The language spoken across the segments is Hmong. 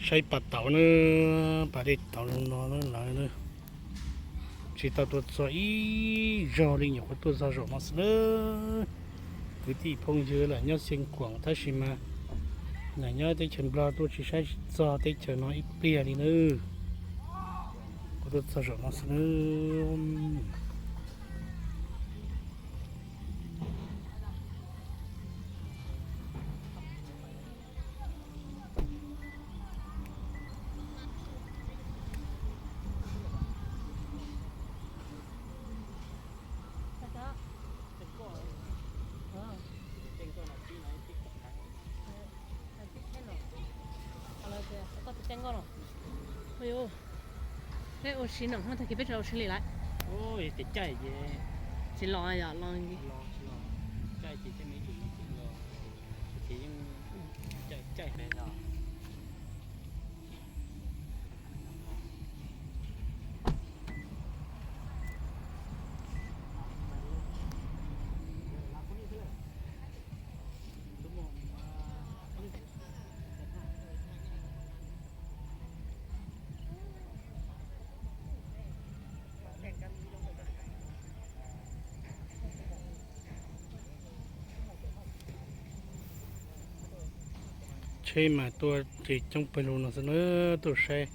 Saib pas tauv na, pas dej tauv zoo no na lawv na. Tsis tau tuaj txog ib zaug li, nyuam qhuav tuaj txog zaum no xwb na. Kwv tij phooj ywg lam nyob Xeev Khuam tab sis mas lam nyob teb chaws Nplog tuaj tsis saib txog teb chaws no ib pliag li na. Kuv tuaj txog zaum no xwb na. Peb ua si no, tag kis peb tsis ua si li lawm. Tes caij ces tsis los yom, los caij ces tej me yus ces los, ces yeej caij caij pem los. Tsheb mas tuaj ces coob pawg lug no xwb na, tuaj saib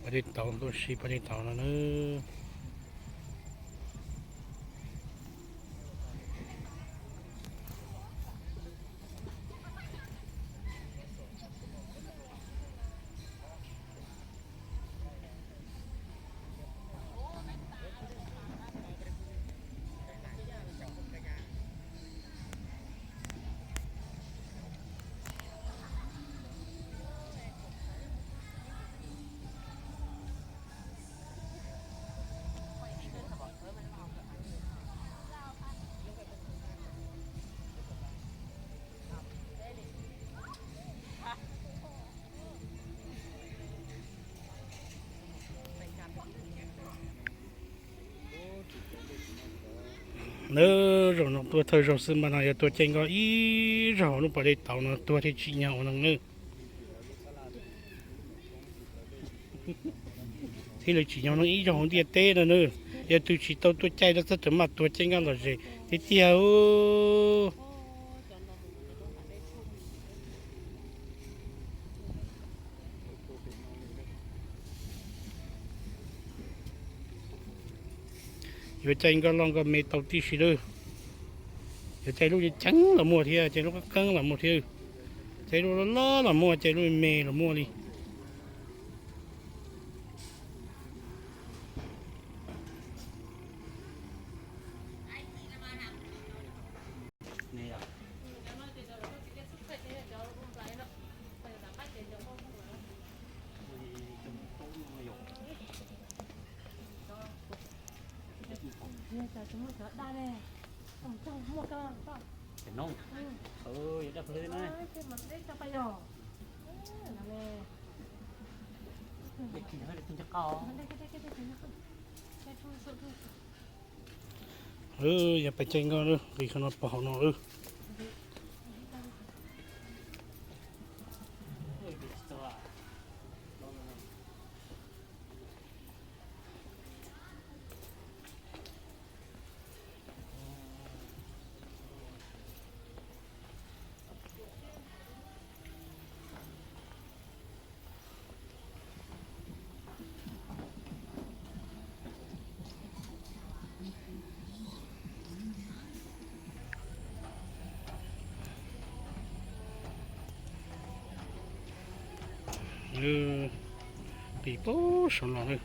pas dej tauv, tuaj siv pas dej tauv no na. Nawb, zaum no tuaj thawj zaug xwb mas no yog tuaj caij nkoj ib zaug lub pas dej tauv no tuag thiaj tsim nyog ua neeg nawb. Thiaj li tsim nyog neeg ib zaug hauv ntiaj teb no nawb. Yog tus tsis tau tuaj caij no txhob rawm maj tuag caij nkoj lom zem tiag tiag. Yuav caij nkoj loj nkoj me tau tib si lawm. Yuav caij lub ceev los muaj thiab, caij lub qeeb qeeb los muaj thiab, caij lub loj loj los muaj, caij lub me los muaj li. Yog pes caij nkoj nqis qhov no pos hauv no lawm. Nqis pem saum no na.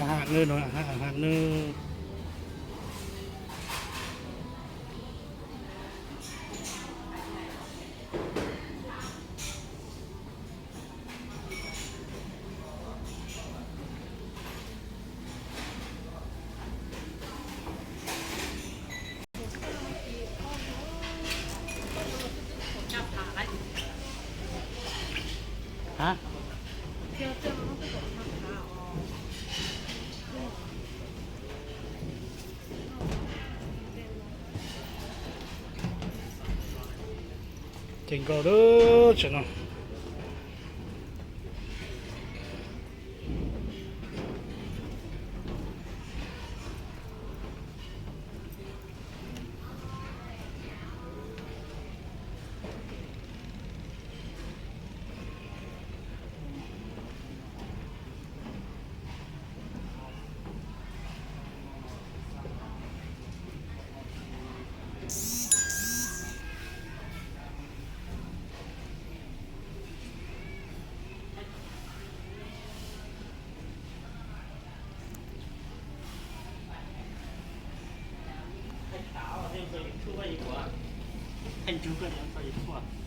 อาหารเนยหน่อย อาหารเนย Hả? Ces nkaus lub tsev no. Thaij tau, thaij tau YouTube, thaij tau YouTube.